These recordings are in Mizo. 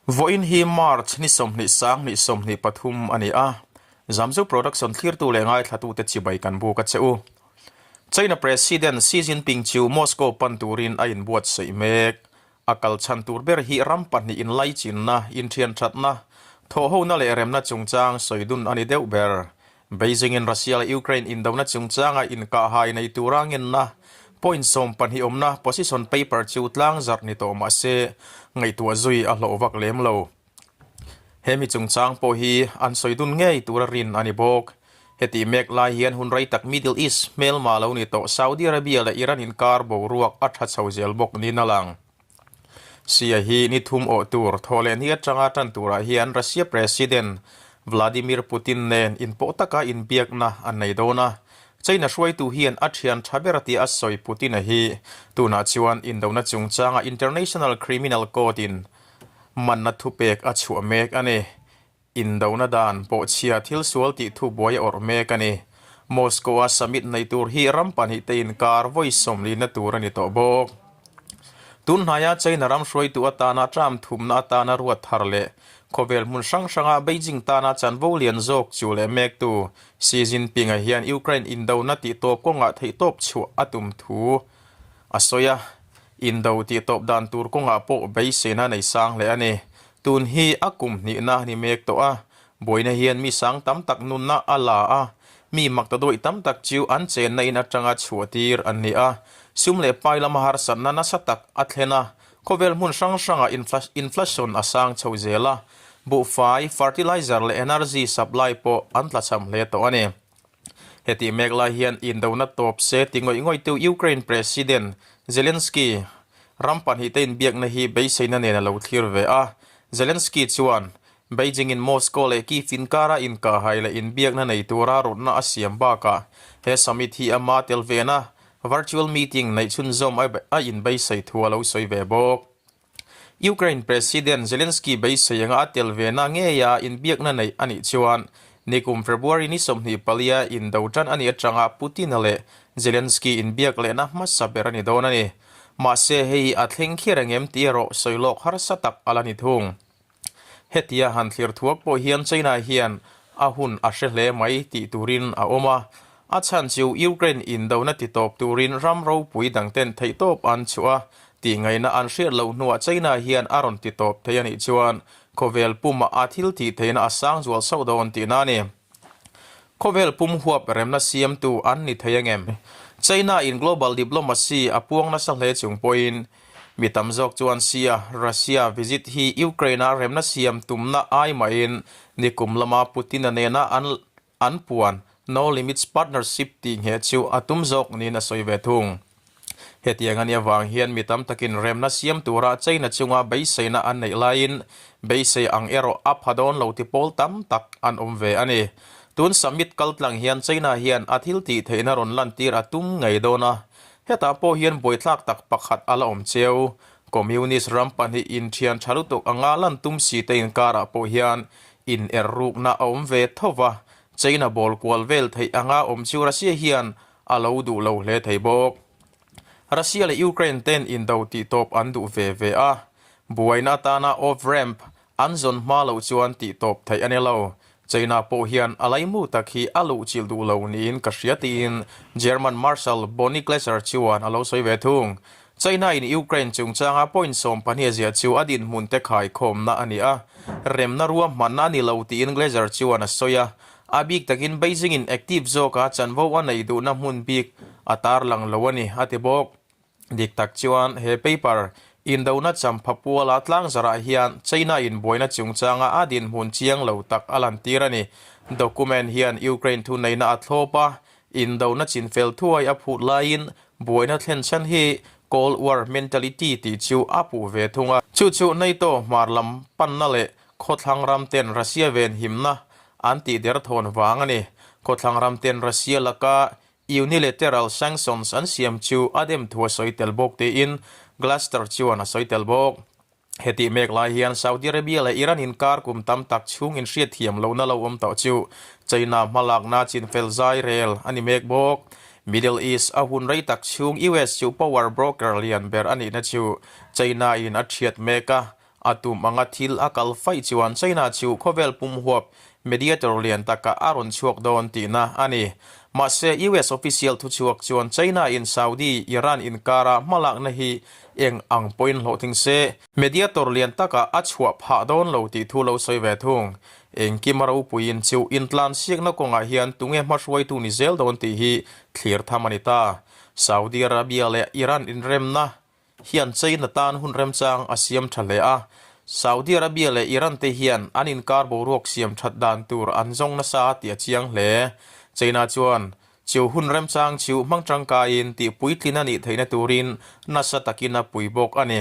Vawiin hi March ni 20 sang ni 23 a ni a, Zamzo Production thlirtu leh ngaithlatute chibai kan buk a che u. China President Xi Jinping chu Moscow pan turin a inbuatsaih mek. A kal chhan tur ber hi ram pahnih inlaichinna, inthianthatna, thawhhona leh remna chungchang sawi dun a ni deuh ber. Beijing in Russia leh Ukraine indona chungchanga inkahhai nei tura ngenna point 12 awmna position paper chu tlangzarh ni tawh mah se ngaihtuah zui a hlawh vak lem lo. He mi chungchang pawh hi an sawi dun ngei tura rin a ni bawk. Heti mek lai hian hun rei tak Middle East hmelma lo ni tawh Saudi Arabia leh Iran inkar boruak a tha chho zel bawk niin a lang. Sia hi ni thum awh tur thaw leh ni atanga tan turah hian Russia President Vladimir Putin nen inpawh taka inbiakna an nei dawn a. China hruaitu hian a thian tha ber tia a sawi Putin-a hi tunah chuan indona chungchanga International Criminal Court-in manna thupek a chhuah mek a ni. Indona dan pawhchhia thil sual tih thu buai a awrh mek a ni. Moscow-a summit nei tur hi ram pahnihte inkar vawi sawmlina tur a ni tawh bawk. Tun hnaia China ram hruaitu atana term thumna atana ruat thar leh khawvel hmun hrang hranga Beijing tana chanvo lian zawk chu leh mektu Xi Jinping-a hian Ukraine indona tihtawp kawngah theihtawp chhuah a tum thu a sawi a. Indo tihtawp dan tur kawngah pawh beiseina nei sang hle a ni. Tun hi a kum hnihna ni mek tawh a, buaina hian mi sang tam tak nunna a la a, mi mak ta dawih tam tak chu an chenna in atanga chhuah tir an ni a, sum leh pai lama harsatna nasa tak a thlen a, khawvel hmun hrang hrangah inflation a sang chho zel a, buhfai, fertilizer leh energy supply pawh an tlachham hle tawh a ni. Hetih mek lai hian indona tawp se ti ngawih ngawihtu Ukraine President Zelensky ram pahnihte inbiakna hi beiseina nen a lo thlir ve a. Zelensky chuan Beijing in Moscow leh Kyiv inkara inkahhai leh inbiakna nei tura rawtna a siam bakah he summit hi ama tel vena virtual meeting neih chhunzawm a inbeisei thu a lo sawi ve bawk. Ukraine President Zelensky beisei anga a tel ve na ngeia inbiakna neih a nih chuan nikum February ni 24 indo tan a nih atanga Putin-a leh Zelensky inbiak lehna hmasa ber a ni dawn a ni. Mahse hei a thleng khiar engem tih erawh sawi lawk harsa tak a la ni thung. Hetia han thlir thuak pawh hian China hian a hun a hre hle mai tih turin a awm a, a chhan chu Ukraine indona titawp turin ram ropui dangten theihtawp an chhuah a, tihngaihna an hriat loh hnuah China hian a rawn titawp thei a nih chuan khawvel pumah a thil tih theihna a sang zual sauh dawn tihna a ni. Khawvel pum huap remna siamtu an ni thei angem? China in global diplomacy a puang nasa hle chung pawhin Mi tam zawk chuan Sia, Russia visit hi Ukraine-a remna siam tumna ai mahin nikum lama Putin-a nena an an puan No Limits Partnership tih ngheh chu a tum zawk niin a sawi ve thung. Hetiang a nih avang hian mi tam takin remna siam tura China chunga beiseina an neih laiin beisei ang erawh a pha dawn lo ti pawl tam tak an awm ve a ni. Tun summit kaltlang hian China hian a thil tih theihna rawn lantir a tum ngei dawn a, Hetah pawh hian buaithlak tak pakhat a la awm cheu. Communist ram pahnih inthian tha lutuk anga lan tum si te inkarah pawh hian in er rukna a awm ve tho va, China ball kual vel theih anga awm chu Russia hian a lo duh lo hle thei bawk. Russia leh Ukraine ten indo tihtawp an duh ve ve a, buaina atana off-ramp An zawn hma loh chuan tih tawp theih a ni lo. China pawh hian a laimu tak hi a luhchilh duh lo niin ka hria tiin German Marshal Bonnie Glaser chuan a lo sawi ve thung. China in Ukraine chungchanga point 12 a ziah chu a dinhmun te khaikhawmna a ni a, remna ruahmanna a ni lo tiin Glaser chuan a sawi a. A bik takin Beijing in active zawka chanvo a neih duhna hmun bik a tarlang lo a ni, a ti bawk. Dik tak chuan he paper indona champha puala tlangzarah hian China in buaina chungchanga a dinhmun chiang lo tak a lantir a ni. Document hian Ukraine thuneihna a thlawp a, indona chinfel thuai a phut laiin buaina thlen chhan hi Cold War mentality tih chu a puh ve thung a. Chu chu NATO hmar lam panna leh khawthlang ram ten Russia venhimna an tih derthawn vang a ni. Khawthlang ram ten Russia laka Unilateral sanctions an siam chu a dem thu a sawi tel bawk tiin Glaster chuan a sawi tel bawk. Hetih mek lai hian Saudi Arabia leh Iran inkar kum tam tak chhung inhriatthiam lohna lo awm tawh chu China hmalakna chinfel zai rel a ni mek bawk. Middle East a hun rei tak chhung US chu power broker lian ber a nihna chu China in a thiat mek a. A tum anga thil a kal faih chuan China chu khawvel pum huap mediator lian takah a rawn chhuak dawn tihna a ni. Mahse, US official thuchhuak chuan China in Saudi, Iran inkara hmalakna hi eng ang pawhin hlawhtling se, mediator lian takah a chhuah phah dawn lo tih thu lo sawi ve thung. Engkim a ropuiin chu intlansiakna kawngah hian tunge hmahruaitu ni zel dawn tih hi thlir tham a ni ta. Saudi Arabia leh Iran inremna hian China tan hun remchang a siam tha hle a, Saudi Arabia leh Iran te hian an inkar boruak siam that dan tur an zawng nasa tih a chiang hle. China chuan chu hun remchang chu hmang tangkaiin tih puitlin a nih theihna turin nasa takin a pui bawk a ni.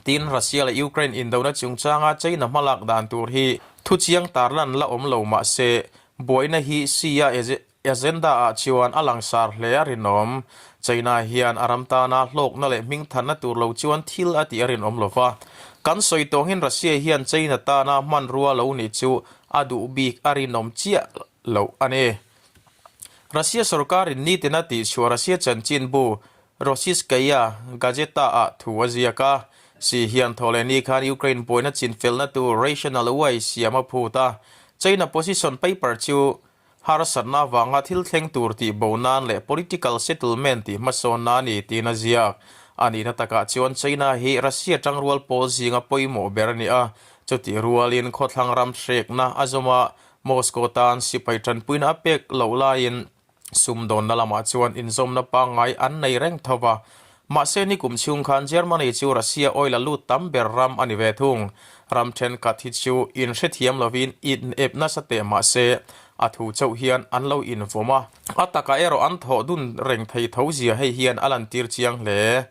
Tin, Russia leh Ukraine indona chungchanga China hmalak dan tur hi thuchiang tarlan la awm lo mah se, buaina hi Xi-a Agenda ah chuan a langsar hle a rinawm. China hian a ram tana hlawkna leh hmingthanna tur lo chuan thil a tih a rinawm lo va. Kan sawi tawngin Russia hian China tana hmanrua lo nih chu a duh bik a rinawm chiah loh a ni. Russia sorkarin nitin a tihchhuah Russia chanchinbu Rossiyskaya Gazeta ah thu a ziak a. Xi hian thawhlehni khan Ukraine buaina chinfelna tur rational way siam a phut a. China position paper chu Harsatna avanga thil thleng tur tih bo nan leh political settlement tih hmasawnna a ni tiin a ziak. A nihna takah chuan China hi Russia tangrual pawl zinga pawimawh ber a ni a, chutih rualin khawthlang ram hrekna a zawm a, Moscow tan sipai tanpuina a pek loh laiin sumdawnna lamah chuan inzawmna pangngai an nei reng tho va. Mahse nikum chhung khan Germany chu Russia oil a lut tam ber ram a ni ve thung. Ram thenkhat hi chu inhrethiam lovin inep nasa teh mahse a thu chauh hian an lo invawm a. A takah erawh an thawh dun reng thei tho zia hei hian a lantir chiang hle.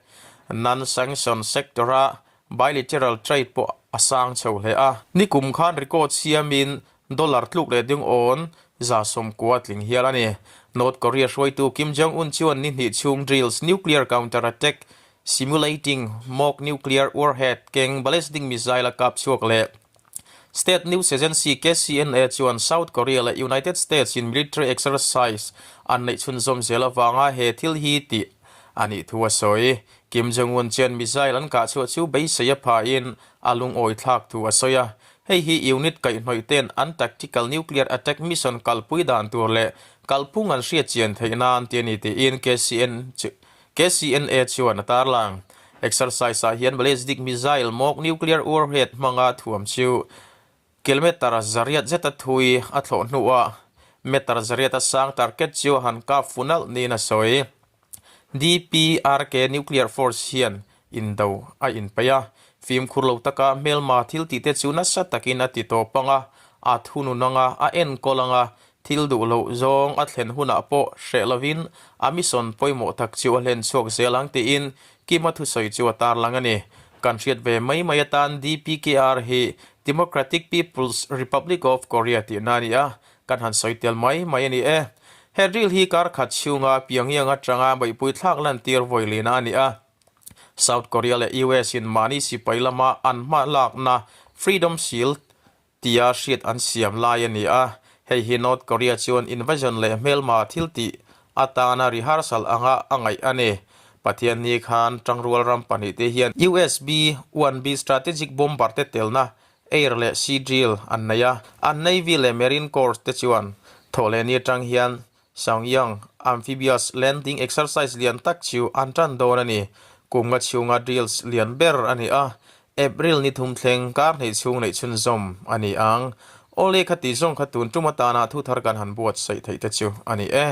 Non-sanction sector-a Bilateral trade pawh a sang chho hle a. Nikum khan record siamin dollar tluk leh ding awn 190 tling hial a ni. North Korea hruaitu Kim Jong-un chuan ni hnih chhung drills nuclear counter-attack simulating mock nuclear warhead keng ballistic missile a kap chhuak leh. State news agency KCNA chuan South Korea leh United States in military exercise an neih chhunzawm zel avanga he thil hi tih a nih thu a sawi. Kim Jong-un chuan missile an kah chhuah chu beisei a phahin a lungawi thlak thu a sawi a. Hei hi unit kaihhnawih ten an tactical nuclear attack mission kalpui dan tur leh kalphung an hriat chian theih nan ti a ni tiin KCNA chuan a tarlang. Exercise ah hian ballistic missile mock nuclear warhead hmanga thuam chu kilometer 800 zeta thui a thlawh hnuah meter 800 a sang target chu a han kap fu nalh niin a sawi. DPRK Nuclear Force hian indo a inpeih a, fimkhur lo taka hmelma thil tihte chu nasa takin a ti tawp ang a, a thunun ang a, a enkawl ang a, thil duh loh zawng a thlen hunah pawh hreh lovin a mission pawimawh tak chu a hlen chhuak zel ang tiin Kima thusawi chu a tarlang a ni. Kan hriat ve mai mai atan DPKR hi Democratic People's Republic of Korea tihna a ni a, Kan han sawi tel mai mai a ni e. He drill hi kar khat chhunga Pyongyang atanga beihpui thlak lantir vawi lina a ni a. South Korea leh US in mahni sipai lama an hma lakna Freedom Shield tia hriat an siam lai a ni a. Hei hi North Korea chuan invasion leh hmelma thil tih atana rehearsal anga a ngaih a ni. Pathianni khan tangrual ram pahnihte hian US B-1B strategic bomber te telna Air leh Sea Drill an nei a, an Navy leh Marine Corps te chuan thawhlehni atang hian Sangyang Amphibious Landing Exercise lian tak chu an tan dawn a ni. Kum nga chhunga drills lian ber a ni a, April ni thum thleng kar hnih chhung neih chhunzawm a ni ang. Awle kha tih zawng kha tun tum atana thu thar kan han buatsaih theih te chu a ni e.